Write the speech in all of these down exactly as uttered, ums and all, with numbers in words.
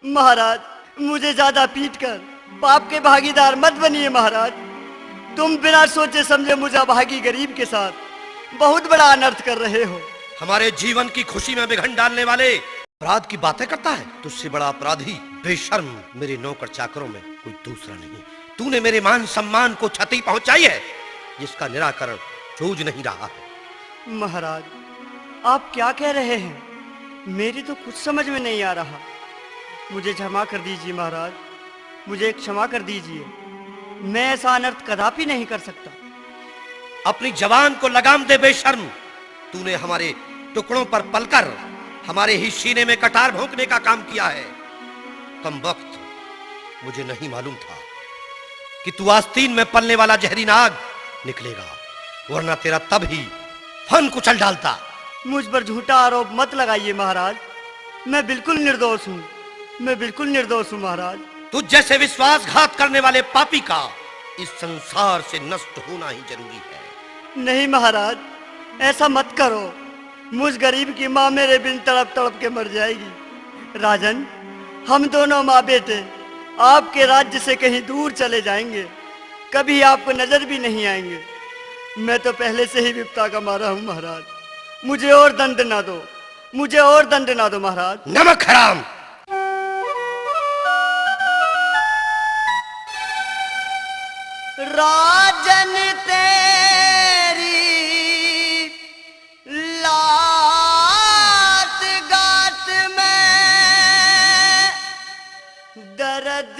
महाराज, मुझे ज्यादा पीट कर पाप के भागीदार मत बनिए महाराज। तुम बिना सोचे समझे मुझे अभागी गरीब के साथ बहुत बड़ा अनर्थ कर रहे हो। हमारे जीवन की खुशी में विघन डालने वाले अपराध की बातें करता है। तुझसे बड़ा अपराधी, बेशर्म, मेरे नौकर चाकरों में कोई दूसरा नहीं। तूने मेरे मान सम्मान को क्षति पहुंचाई है, जिसका निराकरण सूझ नहीं रहा है। महाराज, आप क्या कह रहे हैं? मेरी तो कुछ समझ में नहीं आ रहा। मुझे क्षमा कर दीजिए महाराज, मुझे क्षमा कर दीजिए। मैं ऐसा अनर्थ कदापि नहीं कर सकता। अपनी जबान को लगाम दे बेशर्म। तूने हमारे टुकड़ों पर पलकर हमारे ही सीने में कटार भोंकने का काम किया है। कमबख्त, मुझे नहीं मालूम था कि तू आस्तीन में पलने वाला जहरी नाग निकलेगा, वरना तेरा तब ही फन कुचल डालता। मुझ पर झूठा आरोप मत लगाइए महाराज, मैं बिल्कुल निर्दोष हूँ, मैं बिल्कुल निर्दोष हूँ महाराज। तुझ जैसे विश्वासघात करने वाले पापी का इस संसार से नष्ट होना ही जरूरी है। नहीं महाराज, ऐसा मत करो। मुझ गरीब की माँ मेरे बिन तड़प तड़प के मर जाएगी। राजन, हम दोनों माँ बेटे आपके राज्य से कहीं दूर चले जाएंगे, कभी आपको नजर भी नहीं आएंगे। मैं तो पहले से ही विपता का मारा हूँ महाराज, मुझे और दंड ना दो, मुझे और दंड ना दो महाराज। नमक हराम। राजन तेरी लात गात में दर्द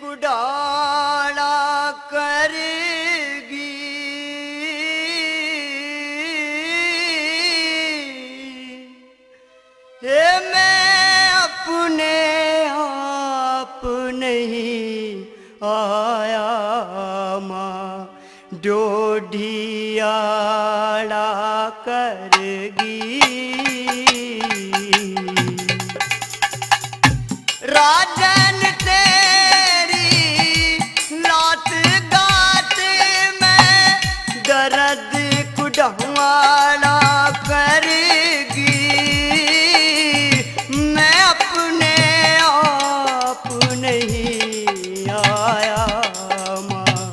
कुडाला करगी। हे मैं अपने आप नहीं आया माँ, डोढी आड़ा करगी। राजन तेरी लात गात में दर्द कुडवाला करगी। मैं अपने आप नहीं आया माँ,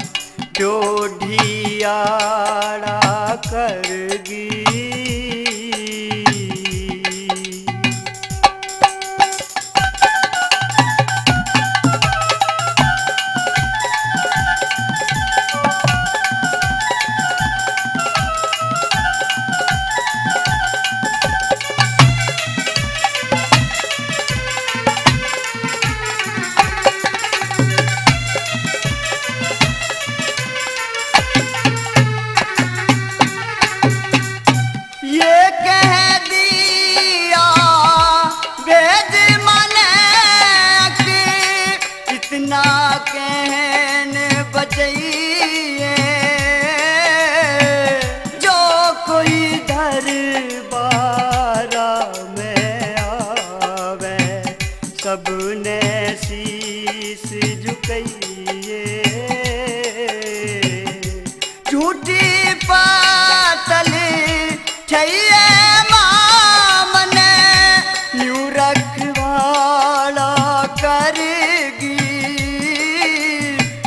डोढी आड़ा करगी। ये कह दिया भेज मलक, इतना कहन बचइए, जो कोई दरबारा में आवे, सबने शीश झुकइए। झूठी पातल ठैये माँ मने न्यू रखवाला करगी।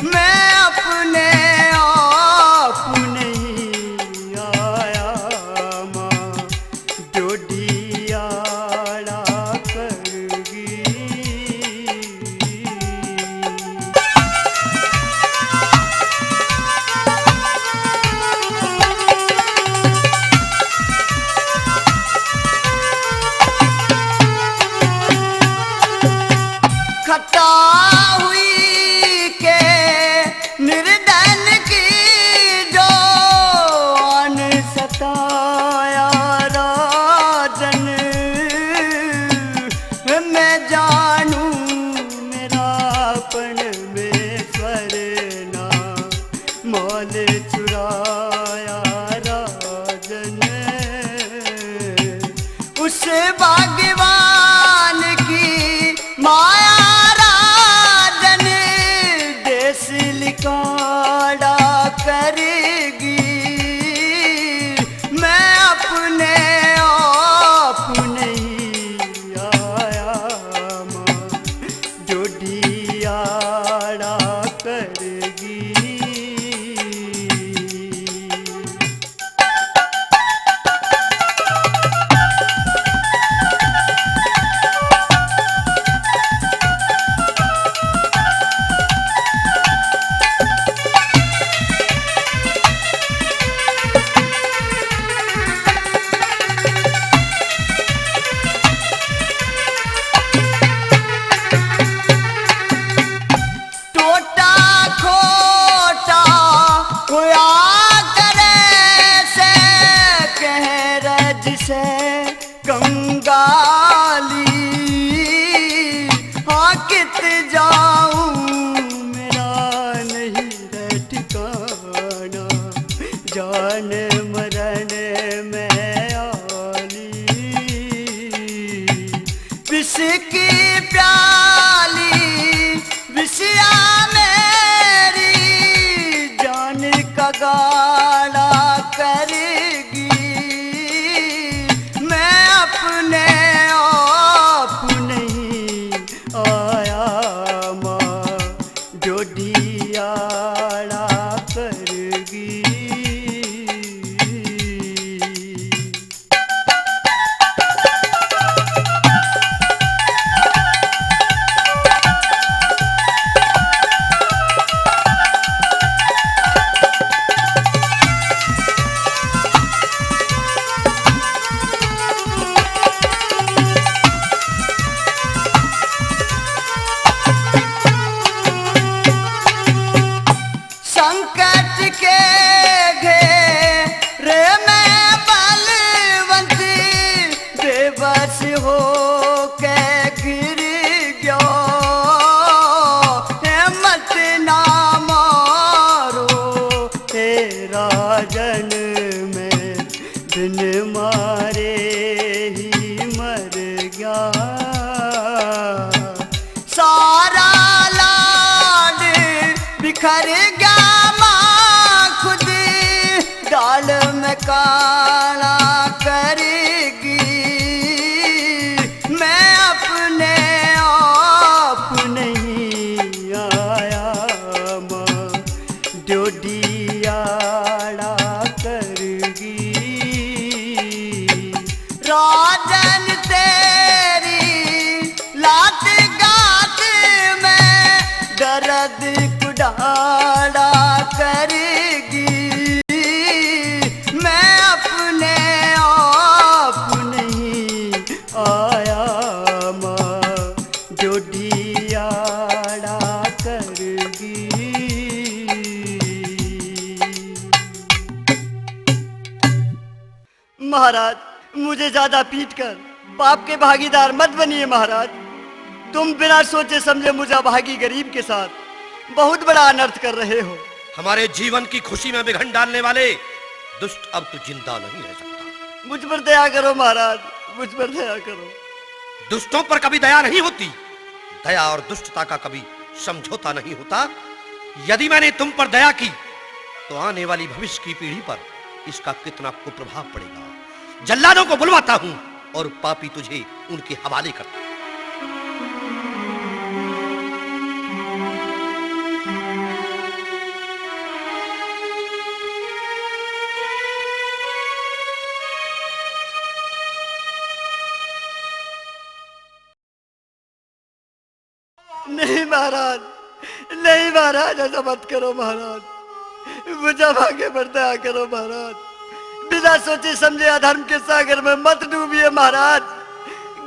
मैं अपने आप नहीं आया माँ, डोढी आड़ा करगी। कित जाऊं, मेरा नहीं रह ठिकाना, जान मरण में आली। विष की प्याली विषिया मेरी, जान का गाला करेगी। मैं अपने आप नहीं आया, माँ डोडियाड़ा करगी। संकट के घेरे में बलवंत बेबस होके गिर गयो। हिम्मत ना मारो हे राजन, मैं बिन मारे ही मर गया। सारा लाड बिखर गया, माँ खुद डाल में काला करेगी। मैं अपने आप नहीं आया, माँ डोडियाड़ा करगी। राजन तेरी लात गात में दर्द कुडाड़ा करेगी। मैं अपने आप नहीं आया, माँ डोडियाड़ा करगी। महाराज, मुझे ज्यादा पीट कर पाप के भागीदार मत बनिए महाराज। तुम बिना सोचे समझे मुझे अभागी गरीब के साथ बहुत बड़ा अनर्थ कर रहे हो। हमारे जीवन की खुशी में विघन डालने वाले दुष्ट, अब तू जिंदा नहीं रह सकता। मुझ पर दया करो महाराज, मुझ पर दया करो। दुष्टों पर कभी दया नहीं होती, दया और दुष्टता का कभी समझौता नहीं होता। यदि मैंने तुम पर दया की, तो आने वाली भविष्य की पीढ़ी पर इसका कितना कुप्रभाव पड़ेगा। जल्लादों को बुलवाता हूं और पापी तुझे उनके हवाले करता हूं। नहीं महाराज, नहीं महाराज, ऐसा मत करो महाराज, मुझे आगे बढ़ दया करो महाराज। बिना सोचे समझे अधर्म के सागर में मत डूबिए महाराज।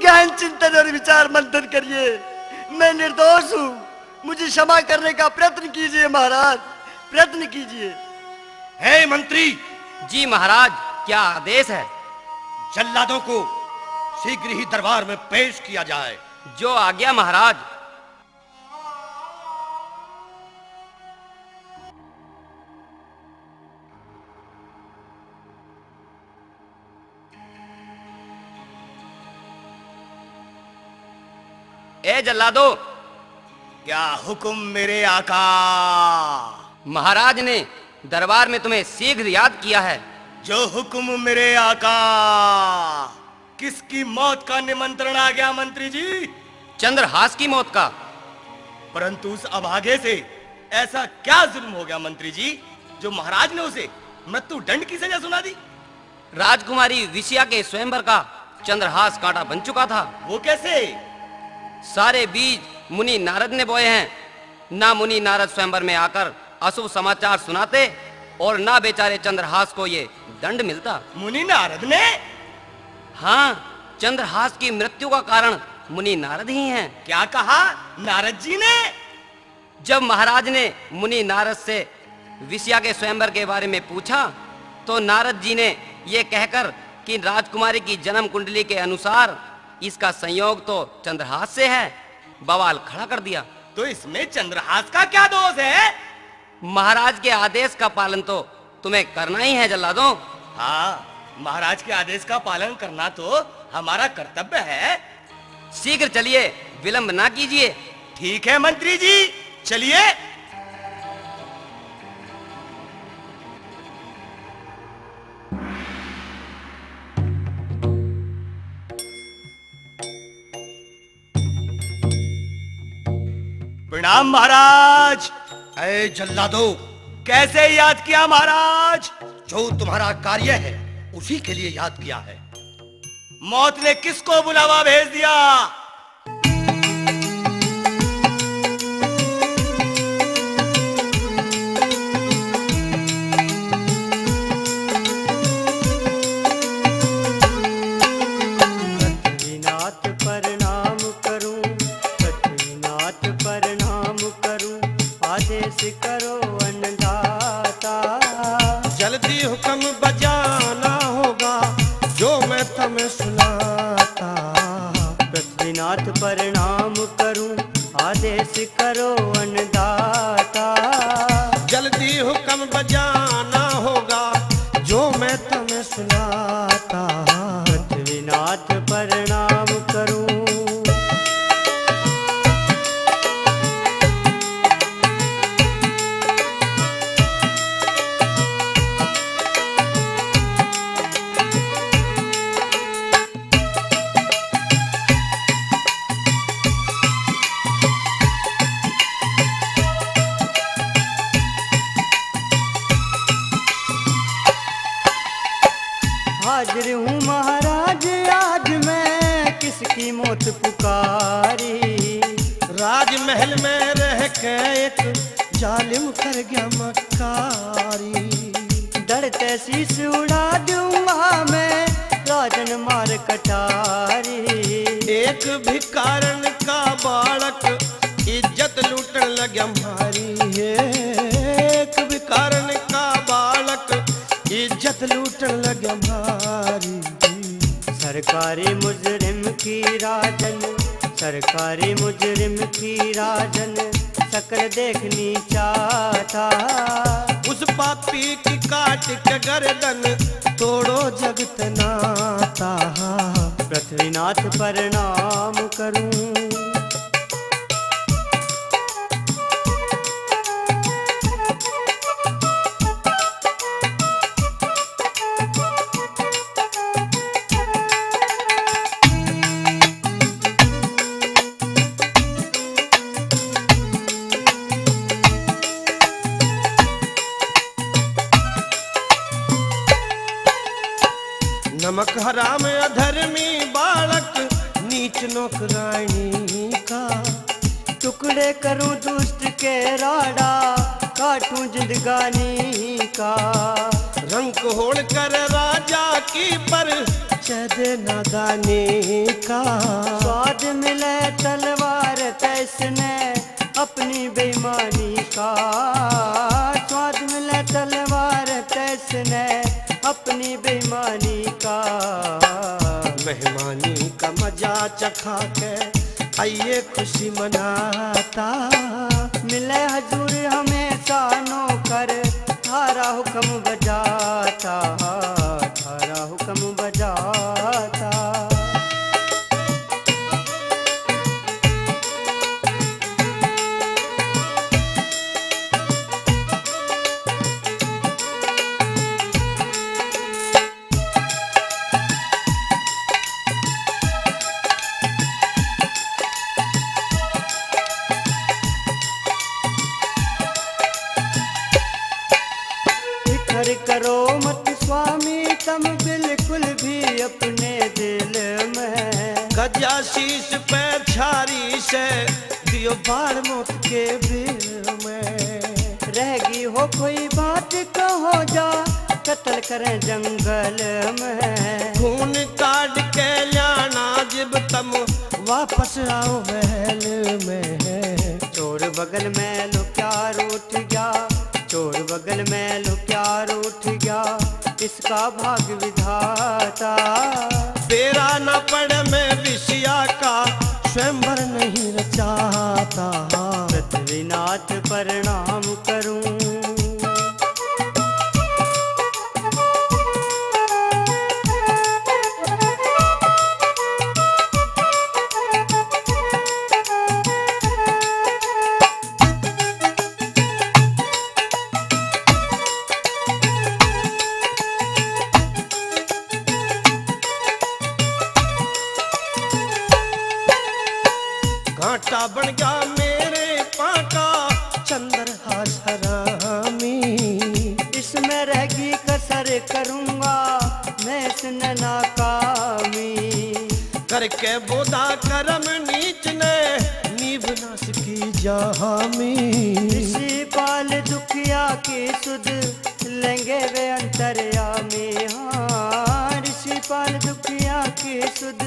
गहन चिंतन और विचार मंथन करिए। मैं निर्दोष हूँ, मुझे क्षमा करने का प्रयत्न कीजिए महाराज, प्रयत्न कीजिए। हे मंत्री। जी महाराज, क्या आदेश है? जल्लादों को शीघ्र ही दरबार में पेश किया जाए। जो आज्ञा महाराज। ए जल्लादो। क्या हुक्म मेरे आका? महाराज ने दरबार में तुम्हें शीघ्र याद किया है। जो हुक्म मेरे आका। किसकी मौत का निमंत्रण आ गया मंत्री जी? चंद्रहास की मौत का। परंतु उस अभागे से ऐसा क्या जुल्म हो गया मंत्री जी, जो महाराज ने उसे मृत्यु दंड की सजा सुना दी? राजकुमारी विषया के स्वयंवर का चंद्रहास कांटा बन चुका था। वो कैसे? सारे बीज मुनि नारद ने बोए हैं। ना मुनि नारद स्वयंवर में आकर अशुभ समाचार सुनाते और ना बेचारे चंद्रहास को ये दंड मिलता। मुनि नारद ने? हाँ, चंद्रहास की मृत्यु का कारण मुनि नारद ही हैं। क्या कहा नारद जी ने? जब महाराज ने मुनि नारद से विषया के स्वयंवर के बारे में पूछा, तो नारद जी ने ये कहकर कि राजकुमारी की जन्म कुंडली के अनुसार इसका संयोग तो चंद्रहास से है, बवाल खड़ा कर दिया। तो इसमें चंद्रहास का क्या दोष है? महाराज के आदेश का पालन तो तुम्हें करना ही है जल्लादों। हाँ, महाराज के आदेश का पालन करना तो हमारा कर्तव्य है। शीघ्र चलिए, विलंब ना कीजिए। ठीक है मंत्री जी, चलिए। प्रणाम महाराज। ए जल्लादो, कैसे याद किया महाराज? जो तुम्हारा कार्य है, उसी के लिए याद किया है। मौत ने किसको बुलावा भेज दिया? पृथ्वीनाथ प्रणाम करूं, पृथ्वीनाथ प्रणाम करूं, आदेश करो अन्नदाता। जल्दी हुक्म बजाना होगा, जो मैं तुम्हें सुनाता। पृथ्वीनाथ प्रणाम करूं, आदेश करो अन्नदाता। जल्दी हुक्म बजाना होगा, जो मैं तुम्हें सुनाता। पृथ्वीनाथ प्रणाम करूं। हाजिर हूँ महाराज, आज मैं किसकी मौत पुकारी। राजमहल में रह के एक जालिम कर गया मक्कारी। धरते शीश उड़ा दूंगा मैं, राजन मार कटारी। एक भिखारन का बालक इज्जत लूटन लग्या म्हारी है। एक भिखारन का बालक इज्जत लूटन लग्या म्हारी। सरकारी मुजरिम की राजन, सरकारी मुजरिम की राजन, शकल देखनी चाहता। उस पापी की काट के गर्दन तोड़ो जगत नाता। पृथ्वीनाथ प्रणाम करूं। नमक हराम अधर्मी बालक नीच नौकरानी का। टुकड़े करूं दुष्ट के राड़ा, काटूं जिंदगानी का। रंक होड़ कर राजा की पर चैदे नादानी का। स्वाद मिले तलवार तैसने अपनी बेईमानी का। स्वाद मिले तलवार तैसने अपनी बेईमानी का। मेहमानी का मजा चखा के आइए खुशी मनाता। मिले हजूर हमेशा नौकर, थारा हुक्म बजाता, थारा हुक्म बजाता। फिकर करो मत स्वामी तम बिल्कुल भी अपने दिल में। गजा शीश पे छारी से दियो बाढ़ मौत के बिल में। रहगी हो कोई बात कहो जा, कत्ल करें जंगल में। खून काट के ल्याना जिब तम वापस आओ महल में। चोर बगल में लुक्या रूठ गया, चोर बगल में लुक्या रूठ गया, इसका भाग विधाता। बेरा न पड़े में विषया का, स्वयंवर नहीं रचाता। पृथ्वीनाथ प्रणाम करूं। घाटा बन गया मेरे पाका चंद्रहास हरामी। इसमें रहेगी कसर करूंगा मैं इसने नाकामी। करके बोधा कर्म नीच ने नीव नाश की जामी। ऋषिपाल दुखिया की सुध लेंगे वे अंतर्यामी। हाँ, ऋषिपाल दुखिया की सुध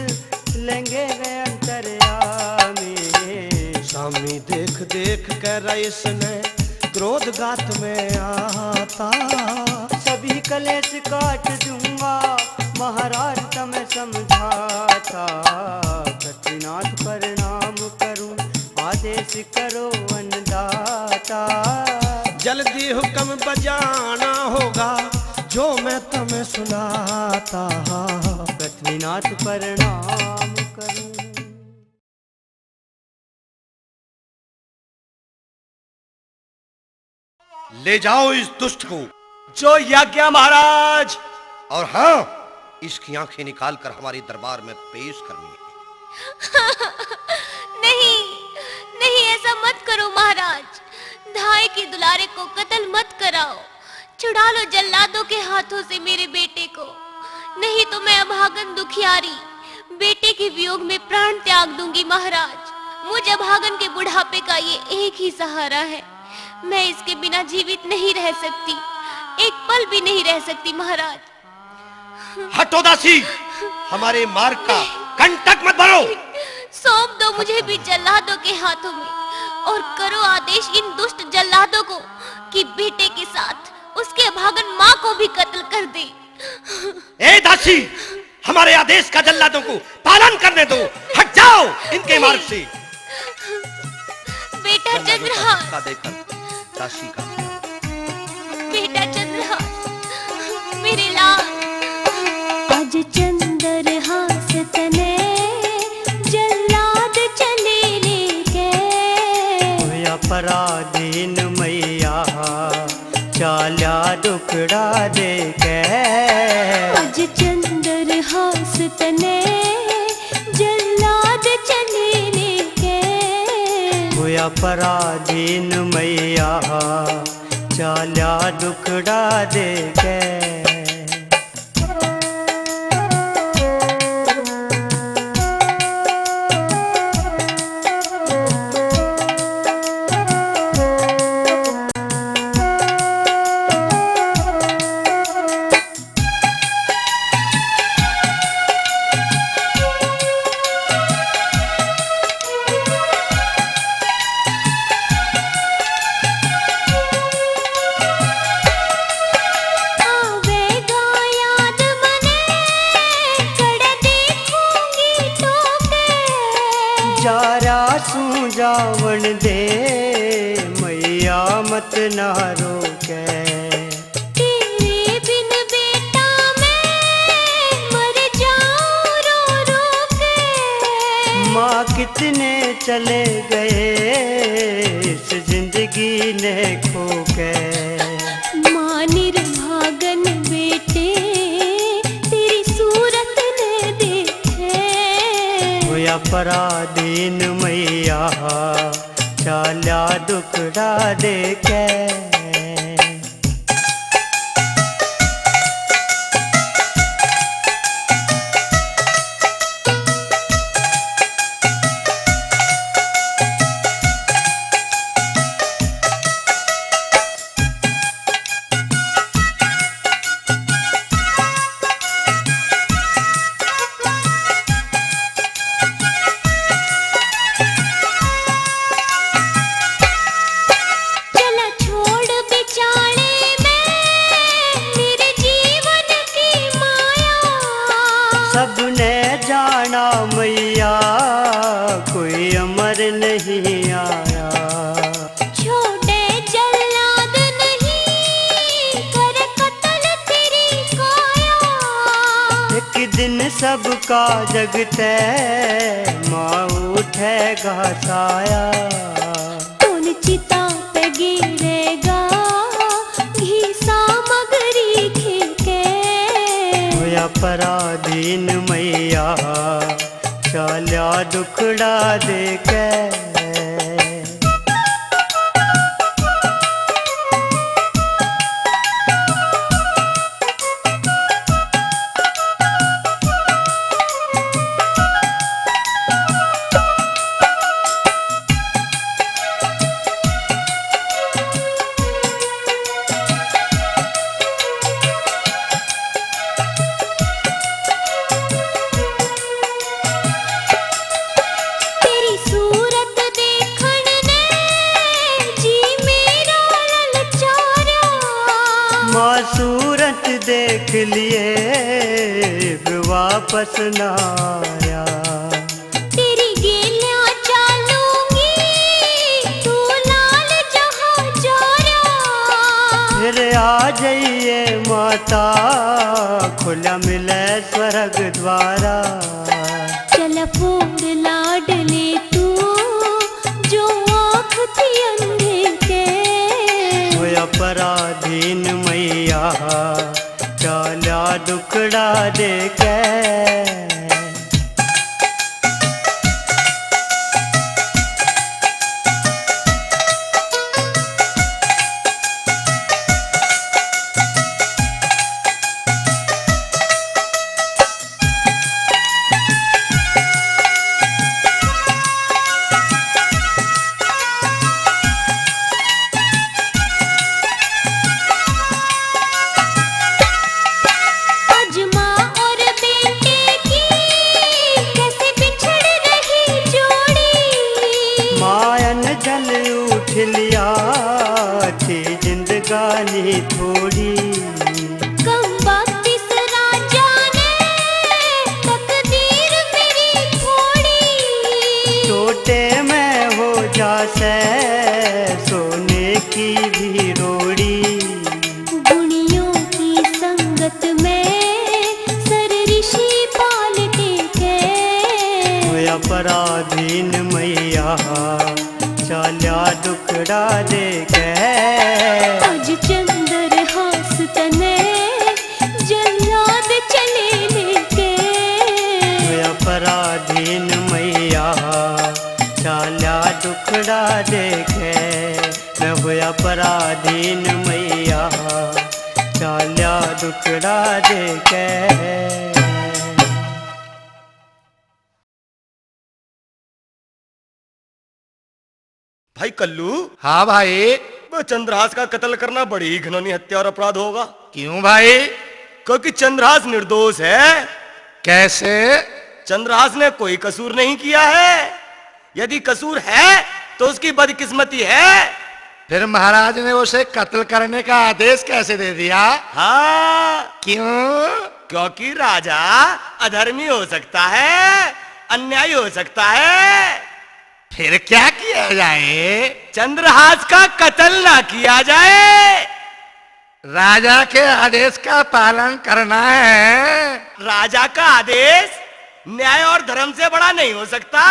लेंगे वे अंतर्यामी। स्वामी देख देख कर इसने क्रोध गात में आता। सभी कलेश काट दूंगा महाराज तमें समझाता। पृथ्वीनाथ प्रणाम करूं, आदेश करो अन्नदाता। जल्दी हुक्म बजाना होगा जो मैं तुम्हें सुनाता। पृथ्वीनाथ प्रणाम करूं। ले जाओ इस दुष्ट को। जो आज्ञा महाराज। और हाँ, इसकी आंखें निकाल कर हमारे दरबार में पेश करनी है। नहीं, नहीं, ऐसा मत करो महाराज। धाय के दुलारे को कत्ल मत कराओ। छुड़ा लो जल्लादों के हाथों से मेरे बेटे को, नहीं तो मैं अभागन दुखियारी बेटे के वियोग में प्राण त्याग दूंगी महाराज। मुझ अभागन के बुढ़ापे का ये एक ही सहारा है। मैं इसके बिना जीवित नहीं रह सकती, एक पल भी नहीं रह सकती महाराज। हटो दासी, हमारे मार्ग का कंटक मत बनो। सौंप दो मुझे भी जल्लादों के हाथों में और करो आदेश इन दुष्ट जल्लादों को कि बेटे के साथ उसके अभागन माँ को भी कत्ल कर दे। ए दासी, हमारे आदेश का जल्लादों को पालन करने दो। हट जाओ इनके मार्ग से। बेटा जल्लादों का चंद्रहास। धक्का देकर दासी का। बेटा चंद्रहास, मेरे लाल। आज चंद्रहास तने जल्लाद चले लेके। होया पराधीन मैया, चाल्या दुखड़ा देके। आज चंद्रहास तने जल्लाद चले लेके। होया पराधीन मैया, चाल्या दुखड़ा देके। आवेगा याद मने, कड़े देखूंगी तो के। जारा सूं जावण दे, मैया मत ना रोके। तेरे बिन बेटा मैं मर जाऊं रो रो के। माँ कितने चले गए इस जिंदगी ने खो के। माँ निर्भागन बेटे तेरी सूरत ने देखे। होया पराधीन मैया, चाल्या दुखड़ा देके। चला छोड़ आया। छोड़े जल्लाद नहीं, कर कत्ल तेरी काया। एक दिन सबका जगते माँ उठेगा साया। कौन चिता पे गिरेगा घी सामग्री खिलके। होया पराधीन मैया, चाल्या दुखड़ा देके। तेरी सूरत देखण ने जी मेरा ललचारा। माँ सूरत देख लिए, फिर वापस ना आया। तेरी गेल्या चालूंगी, तू लाल जहां जा रहा। फिर आ जाइए माता, खुला मिले स्वर्ग द्वारा। चल फोड़ लाडले तू, जो आँख थी अंधे के। होया पराधीन मैया, चाल्या दुखड़ा देके। आज माँ और बेटे की कैसे बिछड़ रही जोड़ी। मायन जल उठ लिया थी जिंदगानी थोड़ी। कम बख्त इस राजा ने तकदीर मेरी फोड़ी। टोटे में हो जा से सोने की भी रोड़ी। गुणियों की संगत में सर ऋषि पाल टिके। होया पराधीन मैया, चाल्या दुखड़ा देके। आज चंद्रहास तने जल्लाद चले लेके। होया पराधीन मैया, चाल्या दुखड़ा देके। मैं होया पराधीन मैया, चाल्या दुखड़ा देके। भाई कल्लू। हाँ भाई। वो चंद्रहास का कत्ल करना बड़ी ही घिनौनी हत्या और अपराध होगा। क्यों भाई? क्योंकि चंद्रहास निर्दोष है। कैसे? चंद्रहास ने कोई कसूर नहीं किया है। यदि कसूर है तो उसकी बदकिस्मती है। फिर महाराज ने उसे कत्ल करने का आदेश कैसे दे दिया? हाँ। क्यों? क्योंकि राजा अधर्मी हो सकता है, अन्यायी हो सकता है। फिर क्या किया जाए? चंद्रहास का कत्ल ना किया जाए। राजा के आदेश का पालन करना है। राजा का आदेश न्याय और धर्म से बड़ा नहीं हो सकता।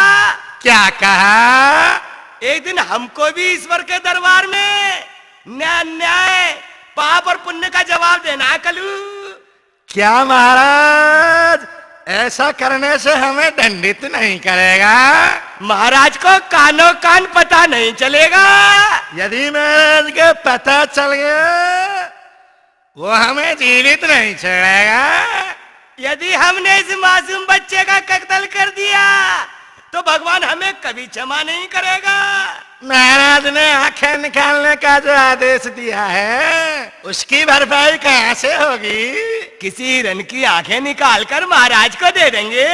क्या कहा? एक दिन हमको भी ईश्वर के दरबार में न्याय, न्याय, पाप और पुण्य का जवाब देना है कलू। क्या महाराज, ऐसा करने से हमें दंडित नहीं करेगा? महाराज को कानो कान पता नहीं चलेगा। यदि महाराज को पता चल गया, वो हमें जीवित नहीं छोड़ेगा। यदि हमने इस मासूम बच्चे का कत्ल कर दिया, तो भगवान हमें कभी क्षमा नहीं करेगा। महाराज ने आंखें निकालने का जो आदेश दिया है, उसकी भरपाई कहाँ से होगी? किसी हिरन की आंखें निकाल कर महाराज को दे देंगे।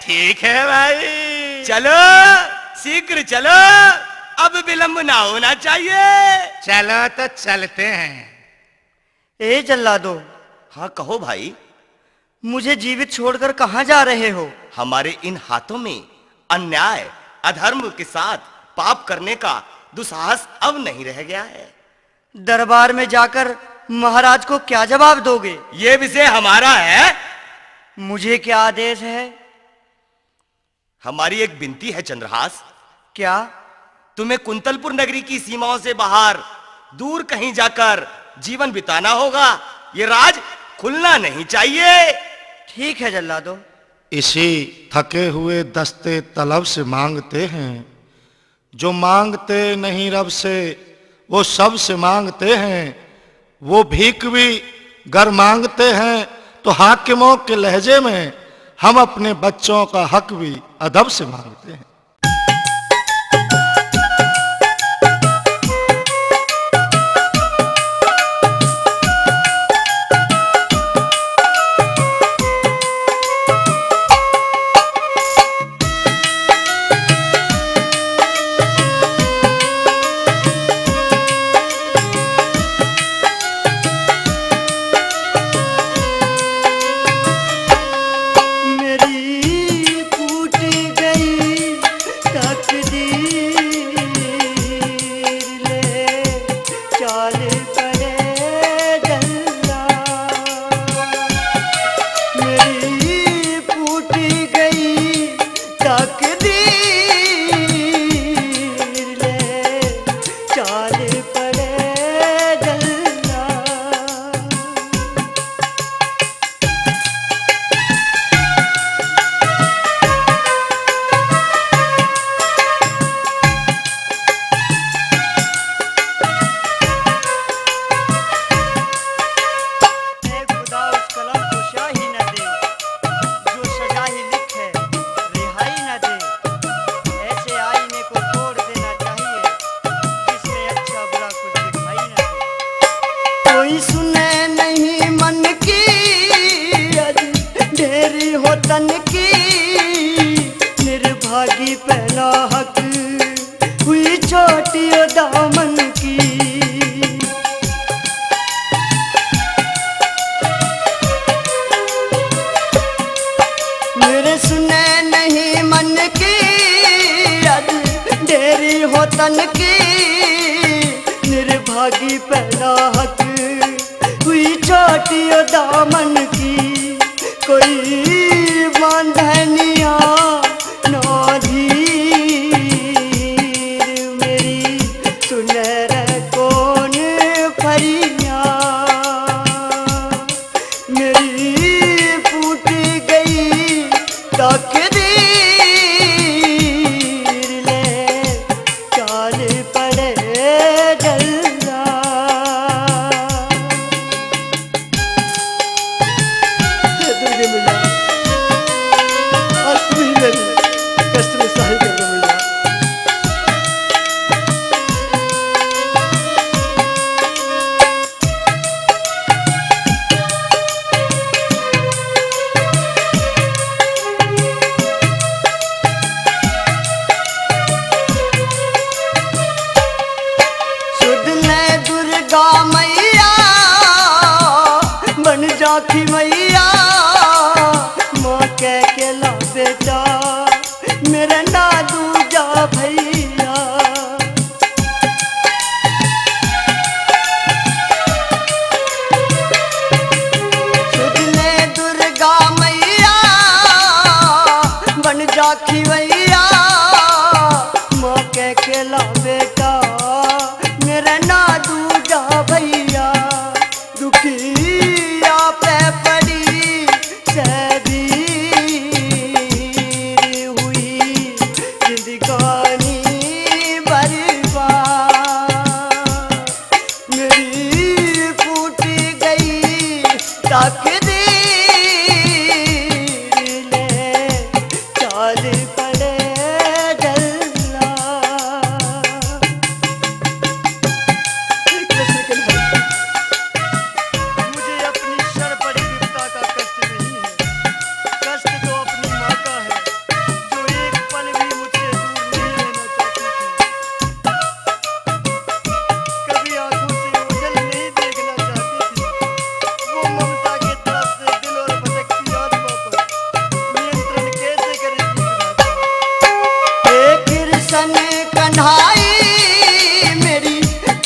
ठीक है भाई। चलो, शीघ्र चलो, अब विलंब ना होना चाहिए। चलो तो चलते हैं। ए जल्लादो। हाँ, कहो भाई। मुझे जीवित छोड़कर कहाँ जा रहे हो? हमारे इन हाथों में अन्याय, अधर्म के साथ पाप करने का दुस्साहस अब नहीं रह गया है। दरबार में जाकर महाराज को क्या जवाब दोगे? ये विषय हमारा है। मुझे क्या आदेश है? हमारी एक विनती है चंद्रहास। क्या? तुम्हें कुंतलपुर नगरी की सीमाओं से बाहर दूर कहीं जाकर जीवन बिताना होगा। ये राज खुलना नहीं चाहिए। ठीक है जल्लादो। इसी थके हुए दस्ते तलब से मांगते हैं, जो मांगते नहीं रब से, वो सब से मांगते हैं। वो भीख भी गर मांगते हैं, तो हाकिमों के लहजे में हम अपने बच्चों का हक भी अदब से मांगते हैं। मेरी फूट गई तकदीर, ले चाल पड़े जल्ला। मेरी फूट गई तकदीर, ले चाल पड़े जल्ला। ए खुदा, उस कलम को स्याही न दे, जो सजा ही लिखे, रिहाई न दे। ऐसे आईने को तोड़ देना चाहिए, जिसमें अच्छा बुरा कुछ दिखाई न दे। कोई सुने नहीं मन की, अज ढेरी हो तन की, निर्भागी पहला हक हुई चोटी ओ दामन की। मेरे सुने नहीं मन की, अज ढेरी हो तन की, निर्भागी पहला हक हुई चोटी ओ दामन की। कोई बांधनिया ना धीर, मेरी सुनर कौन फरिया। मेरी फूट गई तकदीर, ले चाल पड़े जल्ला। हे दुर्गे मैया, आज तू ही मेरी कष्ट में सहाय कर दे मैया। सुध ले दुर्गा मैया, बन जाखी मैया, माँ के केला बेटा, मेरा ना दूजा भैया। सुध ले दुर्गा मैया, बन जाखी मैया, माँ के केला बेटा, मेरा ना दूजा भैया। दुखिया पे पड़ी सै भीड़, हुई जिंदगानी बर्बाद। मेरी फूट गई तकदीर, ले चाल पड़े जल्ला।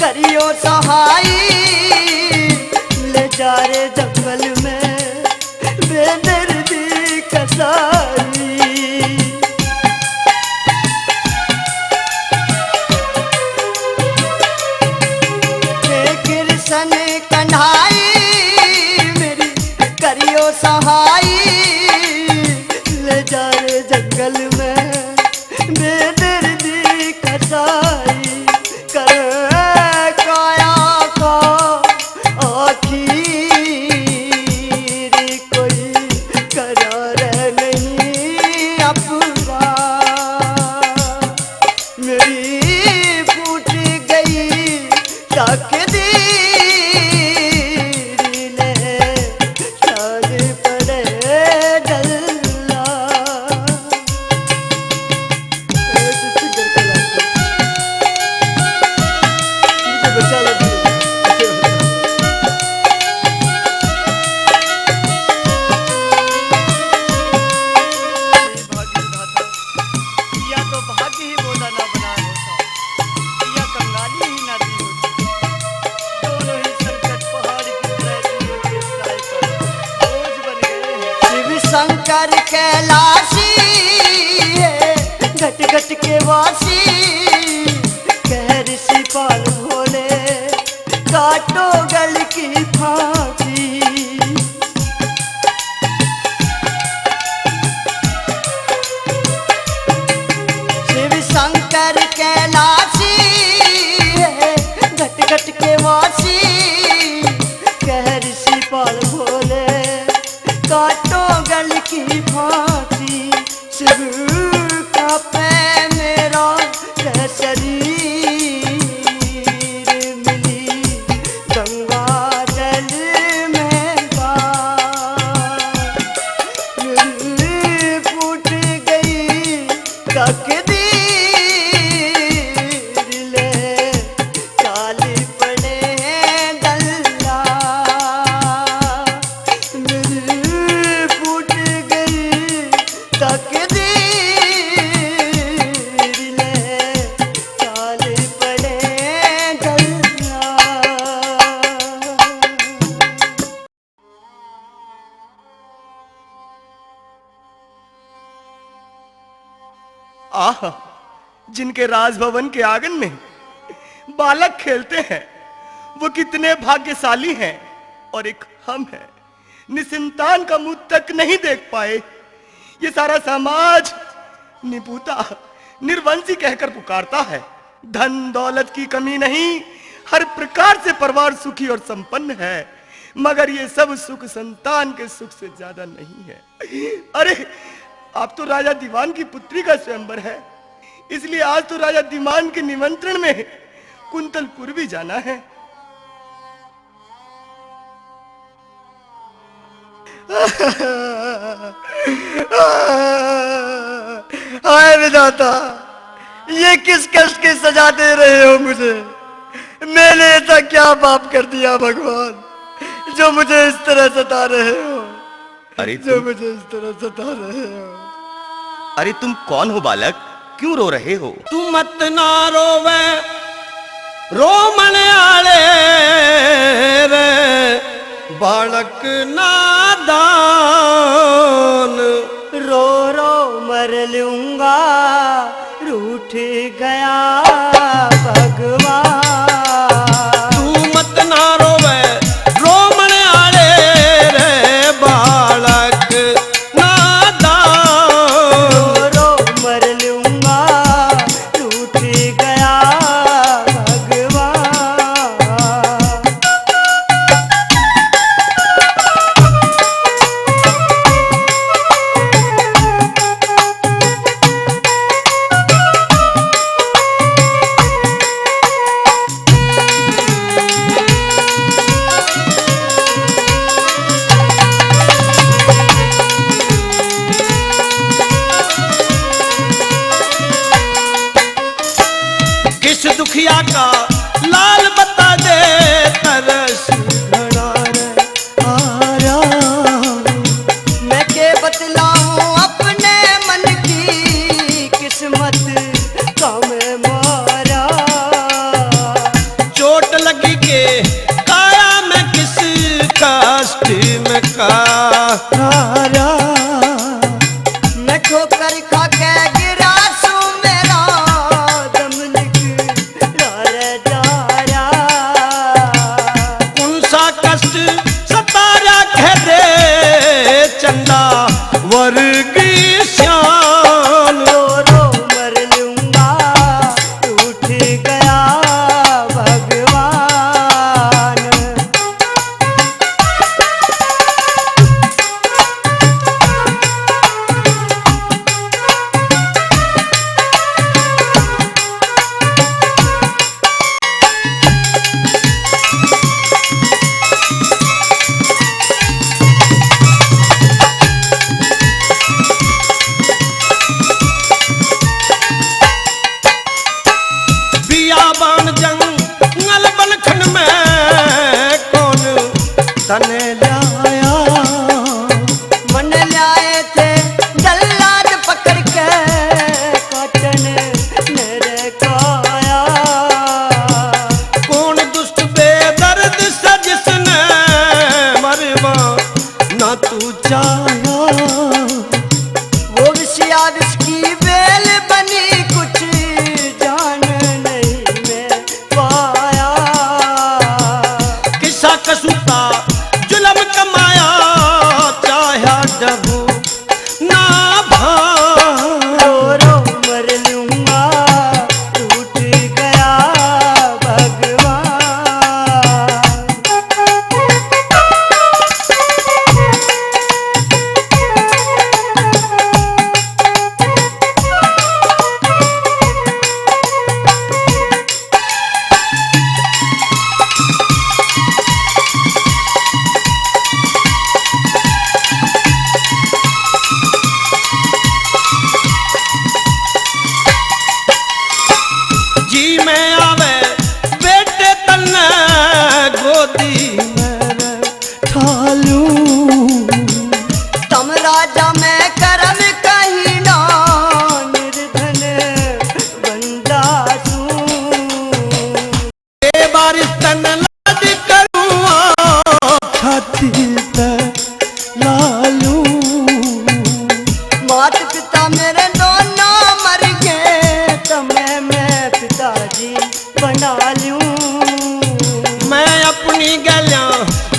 करियो सहाय, ले जा रे जंगल में बेदर्दी कसाई। हे कृष्ण कन्हाई मेरी, करियो सहाय, ले जा रे जंगल में बेदर्दी कसाई। कर काया का आखिर कोई करार नहीं अपना। मेरी फूट गई तकदीर ने चाल पड़े डल्ला। या तो भाग्य ही बोला ना बना होता, या कंगाली ही ना दी होती। दोनों ही संकट पहाड़ की तरह जीवन के साए पर बोझ बन गए हैं। शिव शंकर कैलाशी है, घट घट के वासी, कह ऋषि पाल भोले, काटो गल की फांसी। शिव शंकर कैलाशी है, घट घट के वासी, कह ऋषि पाल भोले, काटो गल की फांसी। शिव कांपे मेरा शरीर, मिली गंगा जल में बार। मेरी फूट गई तकदीर, ले चाल पड़े डल्ला। मेरी फूट गई तकदीर, ले चाल पड़े डल्ला। आह, जिनके राजभवन के आंगन में बालक खेलते हैं, वो कितने भाग्यशाली हैं। और एक हम हैं, निसंतान का मुंह तक नहीं देख पाए। ये सारा समाज निबूता, निर्वंशी कहकर पुकारता है। धन दौलत की कमी नहीं, हर प्रकार से परिवार सुखी और संपन्न है, मगर ये सब सुख संतान के सुख से ज्यादा नहीं है। अरे, आप तो राजा दीवान की पुत्री का स्वयंवर है, इसलिए आज तो राजा दीवान के निमंत्रण में कुंतलपुर भी जाना है। हाय विधाता, ये किस कष्ट की सजा दे रहे हो मुझे? मैंने ऐसा क्या पाप कर दिया भगवान, जो मुझे इस तरह सता रहे हो? अरे जो तुम मुझे इस तरह सता रहे हो? अरे तुम कौन हो बालक, क्यों रो रहे हो? तू मत ना रोवे, रोमण आले रे, बालक नादान। रो रो मर लूंगा, रूठ गया भगवान। तू मत ना रोवे, रोमण आले रे, बालक नादान। रो रो मर लूंगा, रूठ गया भगवान। किस दुखिया का लाल बता दे, तरस घड़ा रे आया। मैं के बतलाऊं अपने मन की किस्मत का मैं मारा। चोट काया मैं किस कष्ट में कारा। मैं ठोकर खा के गिरा सूं, मेरा दम निकला रे जा रहा। कौन सा कष्ट सतारा, कह दे चंदा वर्गी श्याम। रो रो मर लूंगा, उठ गया भगवान। बियाबान जंगल बलखन में कौन तने ल्याया? मन ल्याए थे जल्लाद पकड़ के, काटन मेरे काया। कौन दुष्ट बेदर्द से जिसने मरवा ना तू चाहा। वो विषया विष की बेल बनी, कुछ जान नहीं मैं पाया। किसा कसूता जुलम कमाया, चाहा डबू ना भान। रो रो मर लूंगा, टूट गया भगवान। जी मैं आवे बेटे तन्ने गोदी में ठालू। तम राजा मैं करम कहीं ना, निर्धन बंदा सूं। ए बारिश तन लाड करूं, छाती पे लालू। मात पिता मेरे दोनों मर गए, तमे मैं पिताजी बना लूं। मैं अपनी गैल्या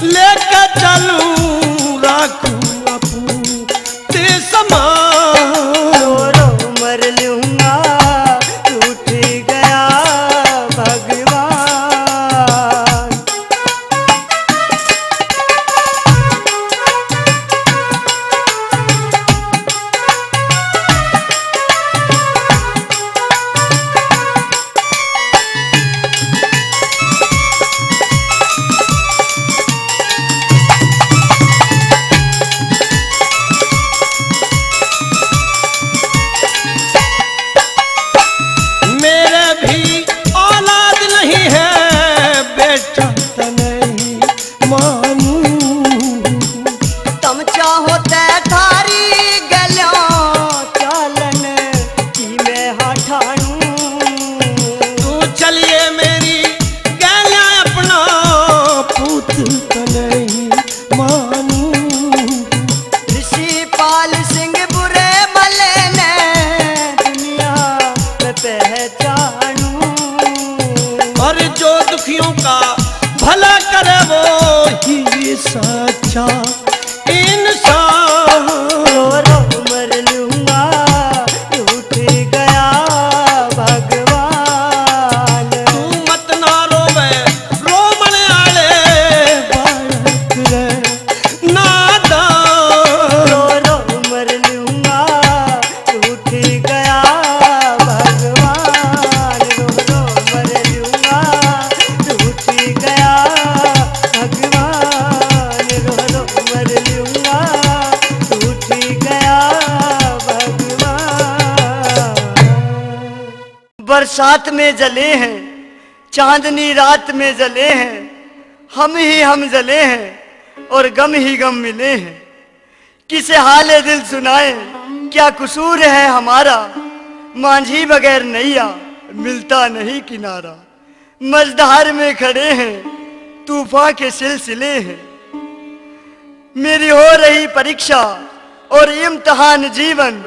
लेके चलूं, राखूं अपनी ते समान। रो रो मर लूंगा, टूट गया भगवान। मेरे भी औलाद नहीं है, बेटा तो नहीं मानू। तम चाहो तै थारी गैल्या चालन की मैं हाँ ठाणू। तू चलिए मेरी गैल्या, अपना पूत तो नहीं मानू। ऋषि पाल सिंह बुरे भले ने दुनिया में पहचानू। और जो दुखियों का भला करे वो ही सच्चा इंसान। रो रो मर लूंगा, टूट गया भगवान। तू मत ना रोवे, रोवण आले बालक रे नादान। रो रो मर लूंगा, टूट गया भगवान। रो रो मर लूंगा, टूट गया भगवान। रो रो मर लूंगा, टूट गया भगवान। बरसात में जले हैं, चांदनी रात में जले हैं, हम ही हम जले हैं और गम ही गम मिले हैं। किसे हाल दिल सुनाए, क्या कसूर है हमारा, मांझी बगैर नैया मिलता नहीं किनारा। मझधार में खड़े हैं, तूफान के सिलसिले हैं। मेरी हो रही परीक्षा और इम्तिहान जीवन,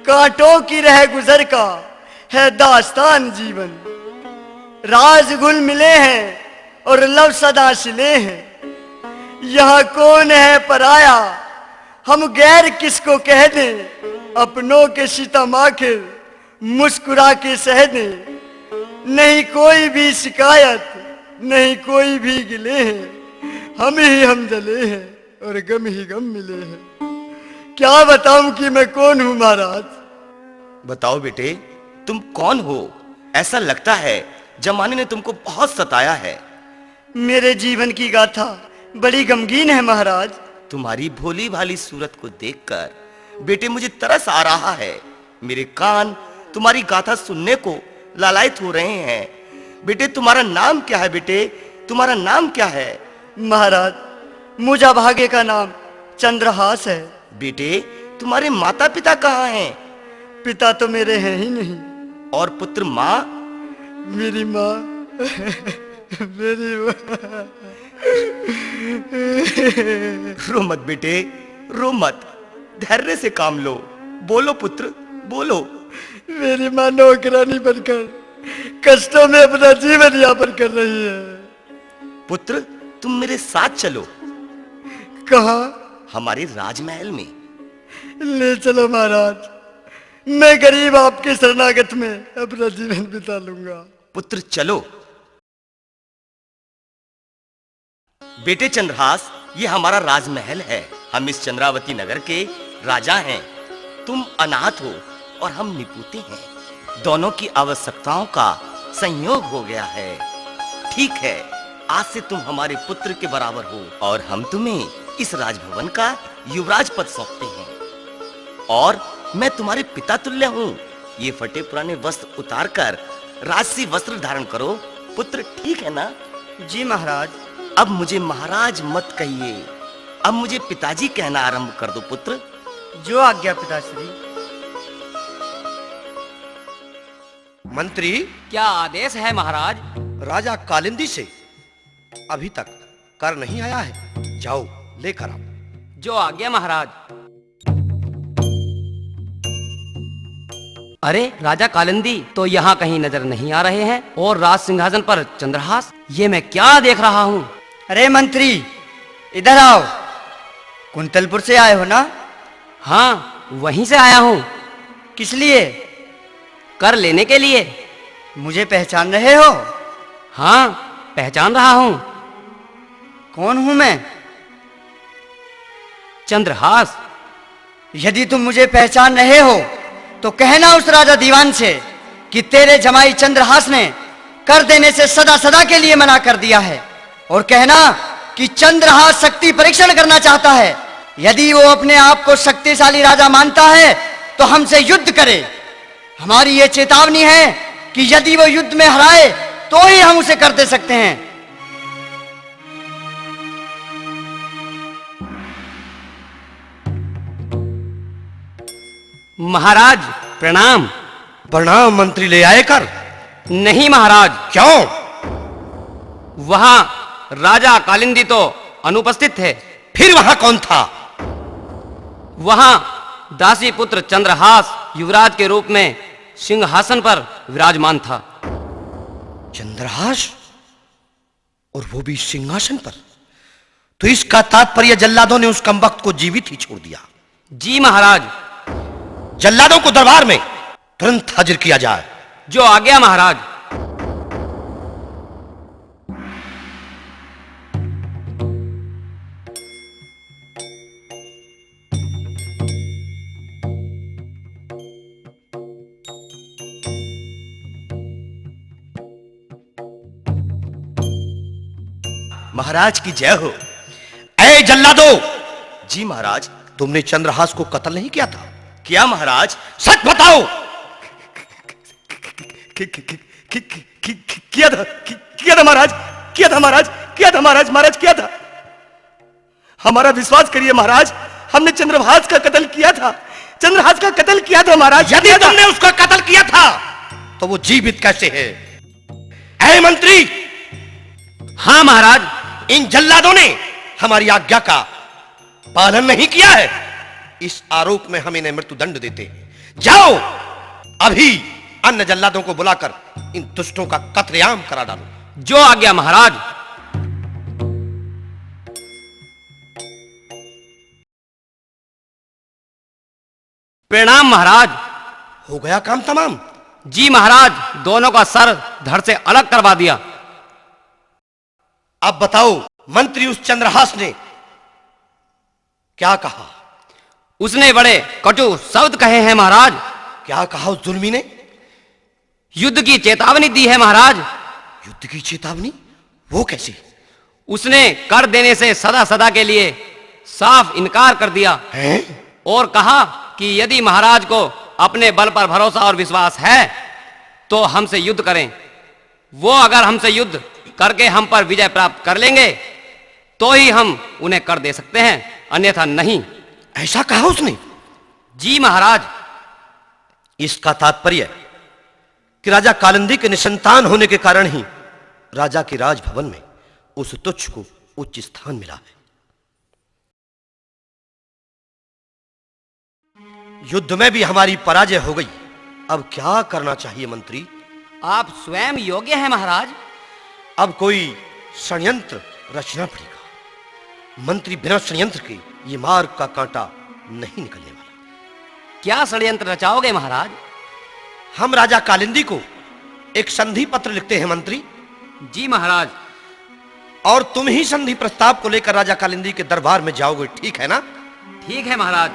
कांटों की रह गुजर का है दास्तान जीवन। राज घुल मिले हैं और लफ्ज सदा सिले हैं। यहाँ कौन है पराया, हम गैर किसको कह दें, अपनों के सितम आखिर मुस्कुरा के सह दें। नहीं कोई भी शिकायत, नहीं कोई भी गिले हैं, हम ही हम जले हैं और गम ही गम मिले हैं। क्या बताऊं कि मैं कौन हूं महाराज। बताओ बेटे, तुम कौन हो? ऐसा लगता है जमाने ने तुमको बहुत सताया है। मेरे जीवन की गाथा बड़ी गमगीन है महाराज। तुम्हारी भोली भाली सूरत को देखकर बेटे मुझे तरस आ रहा है। मेरे कान तुम्हारी गाथा सुनने को लालायित हो रहे हैं। बेटे, तुम्हारा नाम क्या है बेटे? तुम्हारा नाम क्या है? महाराज, मुझा भागे का नाम चंद्रहास है। बेटे, तुम्हारे माता पिता कहाँ हैं? पिता तो मेरे हैं ही नहीं। और पुत्र, माँ? मेरी माँ, मेरी माँ। रो मत बेटे, रो मत, धैर्य से काम लो। बोलो पुत्र, बोलो। मेरी माँ नौकरानी बनकर कष्टों में अपना जीवन यापन कर रही है। पुत्र, तुम मेरे साथ चलो। कहाँ? हमारे राजमहल में। ले चलो महाराज, मैं गरीब आपके शरणागत में अपना जीवन बिता लूंगा। पुत्र, चलो। बेटे चंद्रहास, ये हमारा राजमहल है। हम इस चंद्रावती नगर के राजा हैं। तुम अनाथ हो और हम निपूते हैं। दोनों की आवश्यकताओं का संयोग हो गया है। ठीक है, आज से तुम हमारे पुत्र के बराबर हो और हम तुम्हें इस राजभवन का युवराज पद सौंपते हैं। और मैं तुम्हारे पिता तुल्य हूँ। ये फटे पुराने वस्त्र उतार कर राजसी वस्त्र धारण करो पुत्र, ठीक है ना? जी महाराज। अब मुझे महाराज मत कहिए, अब मुझे पिताजी कहना आरंभ कर दो पुत्र। जो आज्ञा पिताश्री। मंत्री। क्या आदेश है महाराज? राजा कालिंदी से अभी तक कर नहीं आया है, जाओ लेकर आओ। जो आज्ञा महाराज। अरे, राजा कालिंदी तो यहाँ कहीं नजर नहीं आ रहे हैं और राज सिंहासन पर चंद्रहास, ये मैं क्या देख रहा हूँ? अरे मंत्री, इधर आओ। कुंतलपुर से आए हो ना? हाँ, वहीं से आया हूँ। किस लिए? कर लेने के लिए। मुझे पहचान रहे हो? हाँ, पहचान रहा हूँ। कौन हूँ मैं? चंद्रहास। यदि तुम मुझे पहचान रहे हो, तो कहना उस राजा दीवान से कि तेरे जमाई चंद्रहास ने कर देने से सदा सदा के लिए मना कर दिया है, और कहना कि चंद्रहास शक्ति परीक्षण करना चाहता है। यदि वो अपने आप को शक्तिशाली राजा मानता है, तो हमसे युद्ध करे। हमारी ये चेतावनी है कि यदि वो युद्ध में हराए, तो ही हम उसे कर दे सकते हैं। महाराज, प्रणाम। प्रणाम मंत्री, ले आए कर? नहीं महाराज। क्यों? वहां राजा कालिंदी तो अनुपस्थित है। फिर वहां कौन था? वहां दासी पुत्र चंद्रहास युवराज के रूप में सिंहासन पर विराजमान था। चंद्रहास? और वो भी सिंहासन पर? तो इसका तात्पर्य जल्लादों ने उस कमबख्त को जीवित ही छोड़ दिया। जी महाराज। जल्लादों को दरबार में तुरंत हाजिर किया जाए। जो आज्ञा महाराज। महाराज की जय हो। ए जल्लादो! जी महाराज। तुमने चंद्रहास को कत्ल नहीं किया था? किया महाराज। सच बताओ। कि-, कि-, कि-, किया था, कि-, किया था महाराज, किया था महाराज, किया था महाराज, महाराज किया था। हमारा विश्वास करिए महाराज, हमने चंद्रहास का कत्ल किया था, चंद्रहास का कत्ल किया था महाराज, यदि किया था। तुमने उसका कत्ल किया था, तो वो जीवित कैसे है? ऐ मंत्री! हाँ महाराज, इन जल्लादों ने हमारी आज्ञा का पालन नहीं किया है, इस आरोप में हम इन्हें मृत्युदंड देते हैं। जाओ, अभी अन्य जल्लादों को बुलाकर इन दुष्टों का कत्लेआम करा डालो। जो आज्ञा महाराज। प्रणाम महाराज। हो गया काम तमाम? जी महाराज, दोनों का सर धड़ से अलग करवा दिया। अब बताओ, मंत्री उस चंद्रहास ने क्या कहा? उसने बड़े कटु शब्द कहे हैं महाराज। क्या कहा उस जुल्मी ने? युद्ध की चेतावनी दी है महाराज। युद्ध की चेतावनी? वो कैसे? उसने कर देने से सदा सदा के लिए साफ इनकार कर दिया। हैं? और कहा कि यदि महाराज को अपने बल पर भरोसा और विश्वास है तो हमसे युद्ध करें। वो अगर हमसे युद्ध करके हम पर विजय प्राप्त कर लेंगे तो ही हम उन्हें कर दे सकते हैं, अन्यथा नहीं। ऐसा कहा उसने? जी महाराज। इसका तात्पर्य कि राजा कालिंदी के निसंतान होने के कारण ही राजा के राजभवन में उस तुच्छ को उच्च स्थान मिला है। युद्ध में भी हमारी पराजय हो गई। अब क्या करना चाहिए मंत्री? आप स्वयं योग्य हैं महाराज। अब कोई षड्यंत्र रचना पड़ेगा। मंत्री, बिना षड्यंत्र के ये मार्ग का कांटा नहीं निकलने वाला। क्या षड्यंत्र रचाओगे महाराज? हम राजा कालिंदी को एक संधि पत्र लिखते हैं मंत्री। जी महाराज। और तुम ही संधि प्रस्ताव को लेकर राजा कालिंदी के दरबार में जाओगे, ठीक है ना? ठीक है महाराज।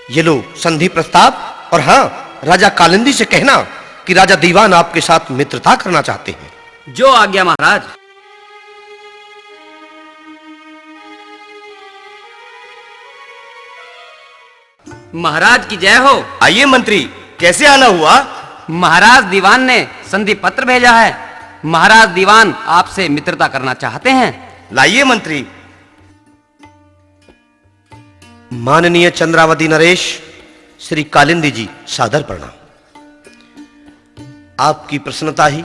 ये लो संधि प्रस्ताव। और हाँ, राजा कालिंदी से कहना कि राजा दीवान आपके साथ मित्रता करना चाहते हैं। जो आज्ञा महाराज। महाराज की जय हो। आइए मंत्री, कैसे आना हुआ? महाराज दीवान ने संधि पत्र भेजा है। महाराज दीवान आपसे मित्रता करना चाहते हैं। लाइए मंत्री। माननीय चंद्रावती नरेश, श्री कालिंदी जी, सादर प्रणाम। आपकी प्रसन्नता ही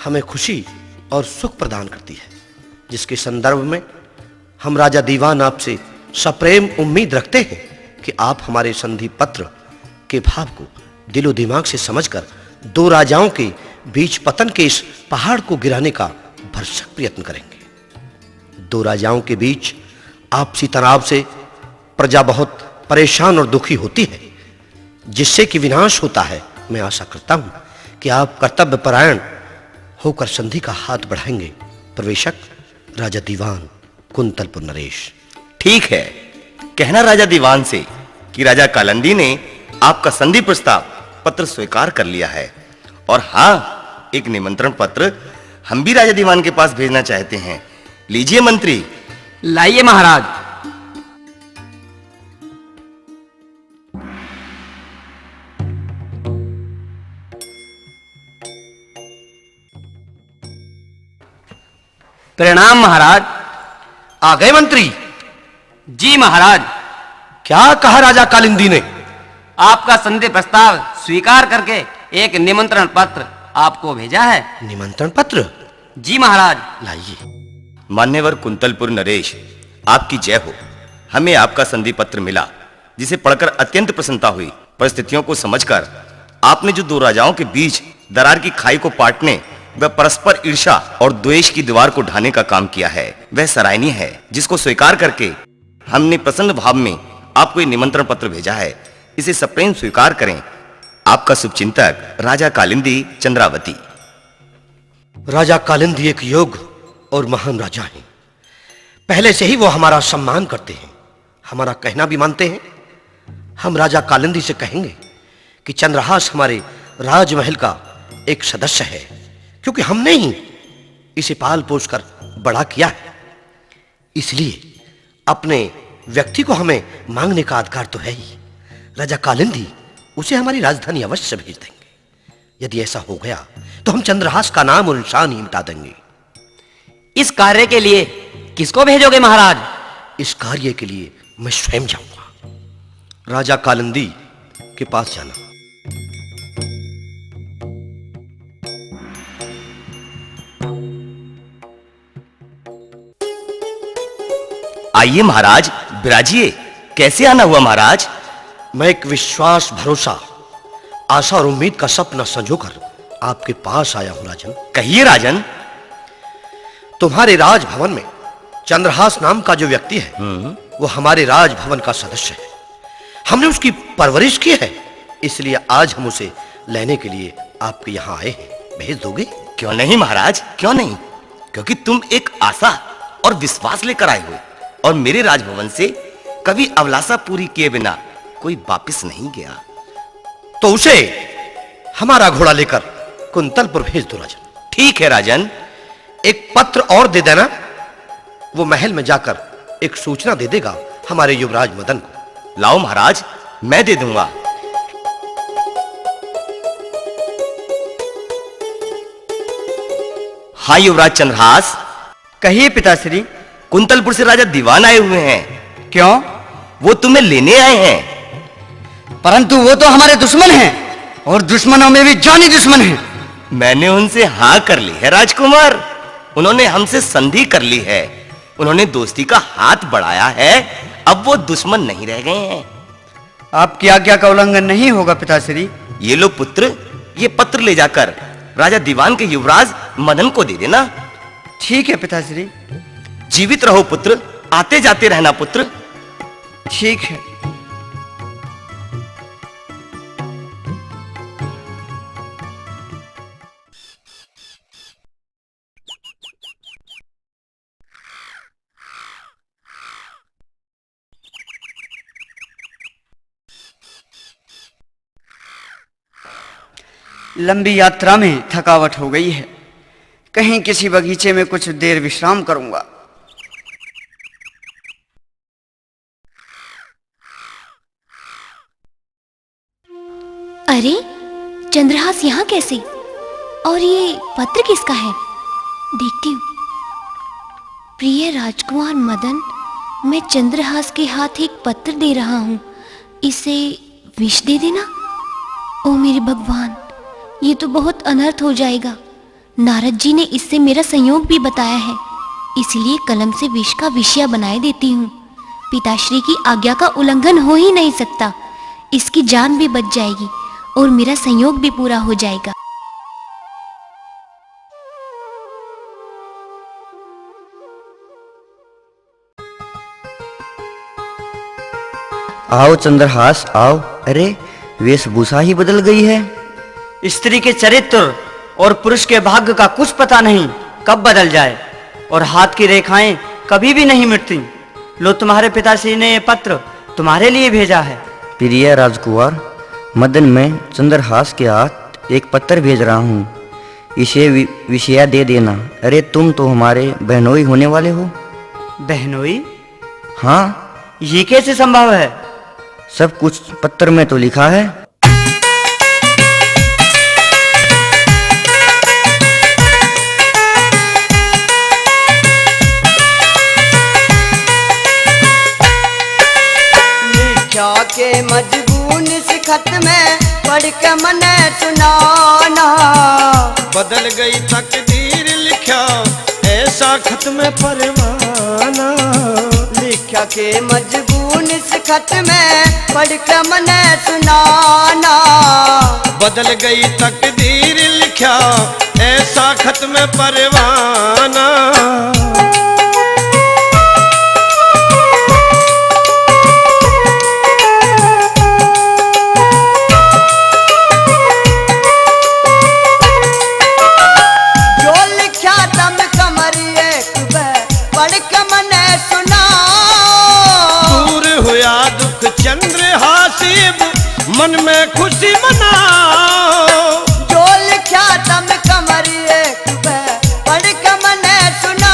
हमें खुशी और सुख प्रदान करती है, जिसके संदर्भ में हम राजा दीवान आपसे सप्रेम उम्मीद रखते हैं कि आप हमारे संधि पत्र के भाव को दिलो दिमाग से समझकर दो राजाओं के बीच पतन के इस पहाड़ को गिराने का भरसक प्रयत्न करेंगे। दो राजाओं के बीच आपसी तनाव से प्रजा बहुत परेशान और दुखी होती है, जिससे कि विनाश होता है। मैं आशा करता हूं कि आप कर्तव्य परायण होकर संधि का हाथ बढ़ाएंगे। प्रवेशक, राजा दीवान कुंतलपुर नरेश। ठीक है, कहना राजा दीवान से कि राजा कालिंदी ने आपका संधि प्रस्ताव पत्र स्वीकार कर लिया है। और हाँ, एक निमंत्रण पत्र हम भी राजा दीवान के पास भेजना चाहते हैं। लीजिए मंत्री। लाइए महाराज। प्रणाम महाराज। आ गए मंत्री? जी महाराज। क्या कहा राजा कालिंदी ने? आपका संधि प्रस्ताव स्वीकार करके एक निमंत्रण पत्र आपको भेजा है। निमंत्रण पत्र? जी महाराज। लाइए। मान्यवर कुंतलपुर नरेश, आपकी जय हो। हमें आपका संधि पत्र मिला, जिसे पढ़कर अत्यंत प्रसन्नता हुई। परिस्थितियों को समझकर आपने जो दो राजाओं के बीच दरार की खाई को पाटने व परस्पर ईर्ष्या और द्वेष की दीवार को ढाने का काम किया है, वह सराहनीय है, जिसको स्वीकार करके हमने प्रसन्न भाव में आपको ये निमंत्रण पत्र भेजा है। इसे सप्रेम स्वीकार करें। आपका शुभचिंतक राजा कालिंदी चंद्रावती। राजा कालिंदी एक योग्य और महान राजा हैं। पहले से ही वो हमारा सम्मान करते हैं, हमारा कहना भी मानते हैं। हम राजा कालिंदी से कहेंगे कि चंद्रहास हमारे राजमहल का एक सदस्य है, क्योंकि हमने ही इसे पाल पोस कर बड़ा किया है। इसलिए अपने व्यक्ति को हमें मांगने का अधिकार तो है ही। राजा कालिंदी उसे हमारी राजधानी अवश्य भेज देंगे। यदि ऐसा हो गया तो हम चंद्रहास का नाम और निशान ही मिटा देंगे। इस कार्य के लिए किसको भेजोगे महाराज? इस कार्य के लिए मैं स्वयं जाऊंगा। राजा कालिंदी के पास जाना। आइए महाराज, विराजिए। कैसे आना हुआ महाराज? मैं एक विश्वास, भरोसा, आशा और उम्मीद का सपना संजोकर आपके पास आया हूँ राजन। कहिए राजन। तुम्हारे राजभवन में चंद्रहास नाम का जो व्यक्ति है, हम्म। वो हमारे राजभवन का सदस्य है। हमने उसकी परवरिश की है, इसलिए आज हम उसे लेने के लिए आपके यहाँ आए हैं। भेज दोगे? क्यों नहीं महाराज, क्यों नहीं? क्योंकि तुम एक आशा और विश्वास लेकर आए हो, और मेरे राजभवन से कभी अभिलाषा पूरी किए बिना कोई वापस नहीं गया। तो उसे हमारा घोड़ा लेकर कुंतलपुर भेज दो राजन। ठीक है राजन, एक पत्र और दे देना, वो महल में जाकर एक सूचना दे देगा हमारे युवराज मदन को। लाओ महाराज, मैं दे दूंगा। हाँ युवराज चंद्रहास। कहिए पिताश्री। कुंतलपुर से राजा दीवान आए हुए हैं। क्यों? वो तुम्हें लेने आए हैं। परंतु वो तो हमारे दुश्मन हैं, और दुश्मनों में भी जानी दुश्मन हैं। मैंने उनसे हाँ कर ली है राजकुमार, उन्होंने हमसे संधि कर ली है, उन्होंने दोस्ती का हाथ बढ़ाया है, अब वो दुश्मन नहीं रह गए हैं। आपकी आज्ञा का उल्लंघन नहीं होगा पिताश्री। ये लो पुत्र, ये पत्र ले जाकर राजा दीवान के युवराज मदन को दे देना। ठीक है पिताश्री। जीवित रहो पुत्र, आते जाते रहना पुत्र। ठीक है। लंबी यात्रा में थकावट हो गई है, कहीं किसी बगीचे में कुछ देर विश्राम करूंगा। अरे, चंद्रहास यहाँ कैसे? और ये पत्र किसका है? देखती हूँ। प्रिय राजकुमार मदन, मैं चंद्रहास के हाथ एक पत्र दे रहा हूँ। इसे विष दे देना। ओ मेरे भगवान, ये तो बहुत अनर्थ हो जाएगा। नारद जी ने इससे मेरा संयोग भी बताया है, इसलिए कलम से विष का विषया बनाए देती हूँ। पिताश्री की आज्ञा का उल्लंघन हो ही नहीं सकता। इसकी जान भी बच जाएगी और मेरा संयोग भी पूरा हो जाएगा। आओ चंद्रहास, आओ। अरे, वेशभूषा ही बदल गई है। स्त्री के चरित्र और पुरुष के भाग्य का कुछ पता नहीं, कब बदल जाए, और हाथ की रेखाएं कभी भी नहीं मिटती। लो, तुम्हारे पिताश्री ने ये पत्र तुम्हारे लिए भेजा है। प्रिय राजकुमार मदन, मैं चंद्रहास के हाथ एक पत्र भेज रहा हूँ। इसे वि-, विषया दे देना। अरे, तुम तो हमारे बहनोई होने वाले हो। बहनोई? हाँ। ये कैसे संभव है? सब कुछ पत्र में तो लिखा है। लिख्या के मजबून इस खत में, पढ़ के मने सुनाना। बदल गई तकदीर लिख्या, ऐसा खत में परवाना। लिख्या के मजबून इस खत में, पढ़ के मने सुनाना। बदल गई तकदीर लिख्या, ऐसा खत में परवाना। जो लिख्या तम कमर एक बे, पढ़ के मने सुना। दूर हुआ दुख चंद्रहास इब, मन में खुशी मनाओ। जो लिख्या तम कमर एक बे, पढ़ के मने सुना।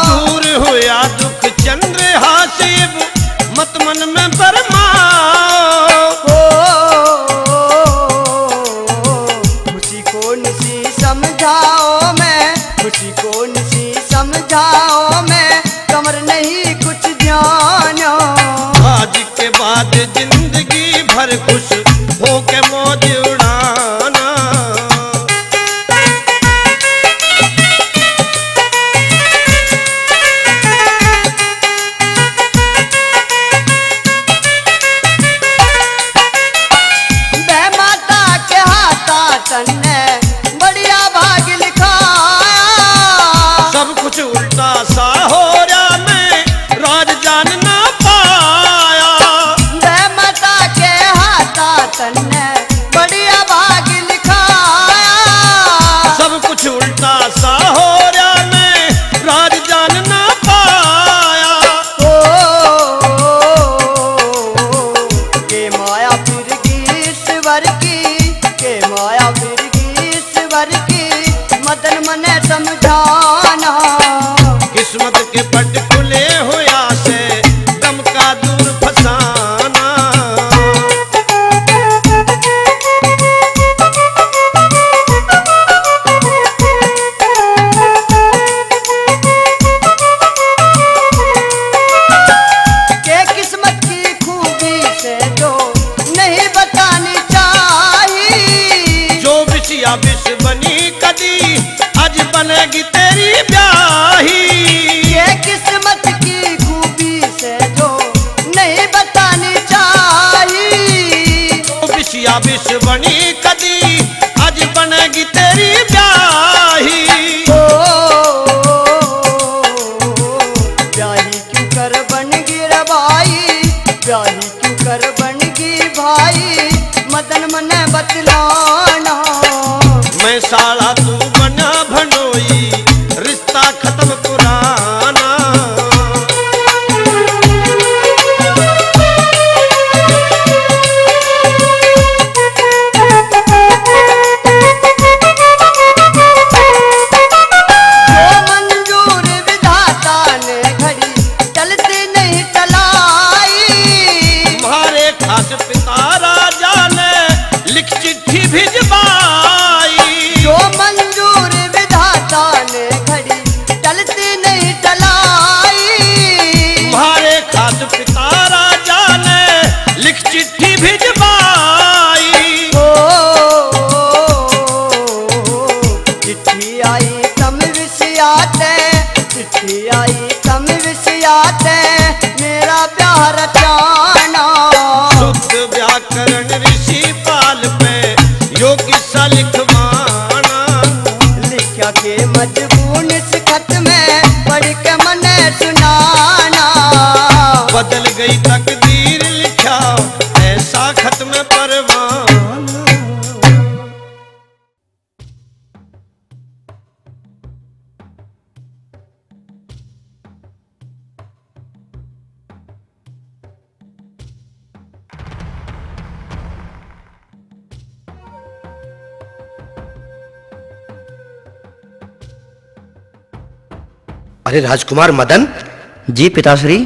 दूर हुआ दुख चंद्रहास इब, मत मन में भरमाओ। ओ, खुशी कौन सी समझाओ मैं, खुशी कौन सी समझाओ मैं, कमर नहीं कुछ जानो। आज के बाद जिंदगी भर खुश होके मौज उड़ाना। बे माता के हाथा तन्ने बढ़िया भाग लिखाया। सब कुछ उल्टा सा हो रहा, मैं राज जान ना पाया। बे माता के हाथा तन्ने बढ़िया भाग लिखाया। सब कुछ उल्टा सा हो रहा, मैं राज जान ना पाया। ओ, के माया फिर गई ईश्वर की, के माया फिर गई ईश्वर की, मदन मने समझाना। किस्मत के पट खुले होया से, गम का दूर फसाना। के किस्मत की खूबी से जो नहीं बतानी चाहिए। जो विष या विष बनी कदी, आज बनेगी तेरी ब्याही। ये किस्मत की खूबी से जो नहीं बतानी चाहिए। जो विष या विष बनी कदी, आज बनेगी तेरी ब्याही। ओ, ब्याही क्यों कर बन गिर भाई, ब्याही क्यों कर बन गी भाई, मदन मने बतलाना। मैं साला तू बना भंडोई, रिश्ता खत्म पुराना। जो मंजूर विधाता ने घड़ी टलती नहीं टलाई। तुम्हारे खास पिता राजा ने लिख चिट्ठी भिजवाई। जो मंजूर विधाता ने घड़ी टलती नहीं टलाई। तुम्हारे खास पिता राजा ने लिख चिट्ठी भिजवाई। ओ, चिट्ठी आई तम विषयाते, चिट्ठी आई तम विषयाते, मेरा ब्याह रचाना। शुद्ध व्याकरण ऋषि पाल पे यो किस्सा लिखवाना। लिख्या के मजबून इस खत में, पढ़ के मने सुनाना। बदल गई तकदीर लिख्या ऐसा खत में परवाना। अरे राजकुमार मदन। जी पिताश्री।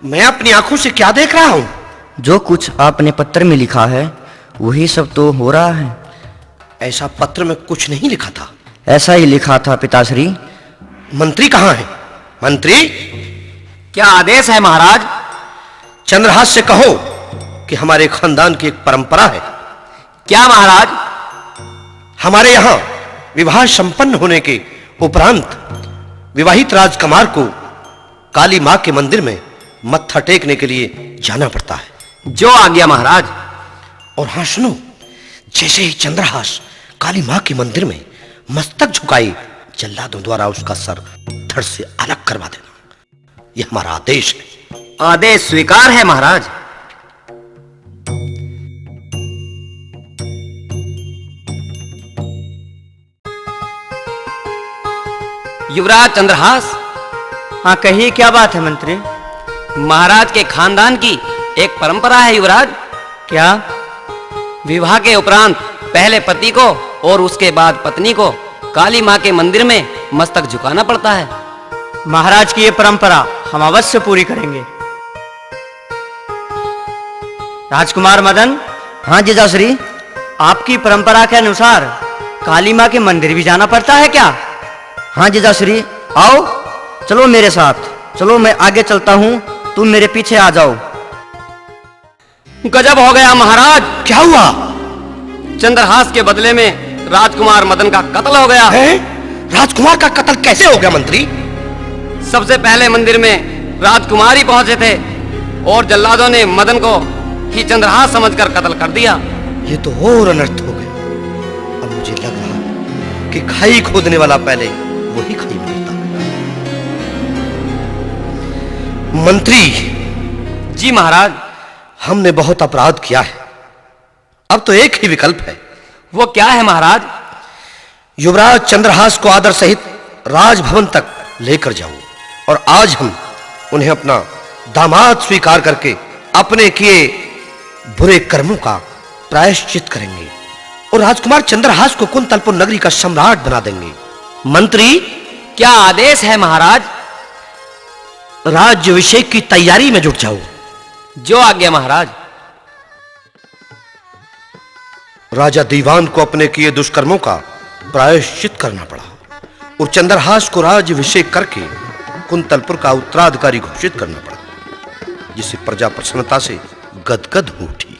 मैं अपनी आंखों से क्या देख रहा हूँ? जो कुछ आपने पत्र में लिखा है, वही सब तो हो रहा है। ऐसा पत्र में कुछ नहीं लिखा था। ऐसा ही लिखा था, पिताश्री। मंत्री कहाँ है? मंत्री? क्या आदेश है, महाराज? चंद्रहास से कहो कि हमारे खानदान की एक परंपरा है। क्या महाराज? हमारे यहाँ विवाह संपन्न होने के उपरांत विवाहित राजकुमार को काली माँ के मंदिर में मत्था टेकने के लिए जाना पड़ता है। जो आज्ञा महाराज। और हाँ सुनो, जैसे ही चंद्रहास काली माँ के मंदिर में मस्तक झुकाए, जल्लादों द्वारा उसका सर धड़ से अलग करवा देना। यह हमारा आदेश है। आदेश स्वीकार है महाराज। युवराज चंद्रहास। हाँ, कहिए, क्या बात है मंत्री? महाराज के खानदान की एक परंपरा है युवराज। क्या? विवाह के उपरांत पहले पति को और उसके बाद पत्नी को काली माँ के मंदिर में मस्तक झुकाना पड़ता है। महाराज की ये परंपरा हम अवश्य पूरी करेंगे। राजकुमार मदन। हाँ जीजाश्री। आपकी परंपरा के अनुसार काली माँ के मंदिर भी जाना पड़ता है क्या? हाँ जीजाश्री, आओ। चलो मेरे साथ, चलो, मैं आगे चलता हूँ, तुम मेरे पीछे आ जाओ। गजब हो गया महाराज। क्या हुआ? चंद्रहास के बदले में राजकुमार मदन का कत्ल हो गया। हैं? राजकुमार का कत्ल कैसे हो गया मंत्री? सबसे पहले मंदिर में राजकुमार ही पहुंचे थे और जल्लादों ने मदन को ही चंद्रहास समझकर कत्ल कर दिया। ये तो और अनर्थ हो गया। अब मुझे लग रहा है कि खाई खोदने वाला पहले वही खाई में गिरता। मंत्री, जी महाराज। हमने बहुत अपराध किया है, अब तो एक ही विकल्प है। वो क्या है महाराज? युवराज चंद्रहास को आदर सहित राजभवन तक लेकर जाओ और आज हम उन्हें अपना दामाद स्वीकार करके अपने किए बुरे कर्मों का प्रायश्चित करेंगे और राजकुमार चंद्रहास को कुंतलपुर नगरी का सम्राट बना देंगे। मंत्री, क्या आदेश है महाराज? राज्याभिषेक की तैयारी में जुट जाओ। जो आज्ञा महाराज। राजा दीवान को अपने किए दुष्कर्मों का प्रायश्चित करना पड़ा और चंद्रहास को राज्याभिषेक करके कुंतलपुर का उत्तराधिकारी घोषित करना पड़ा, जिससे प्रजा प्रसन्नता से गदगद हो उठी।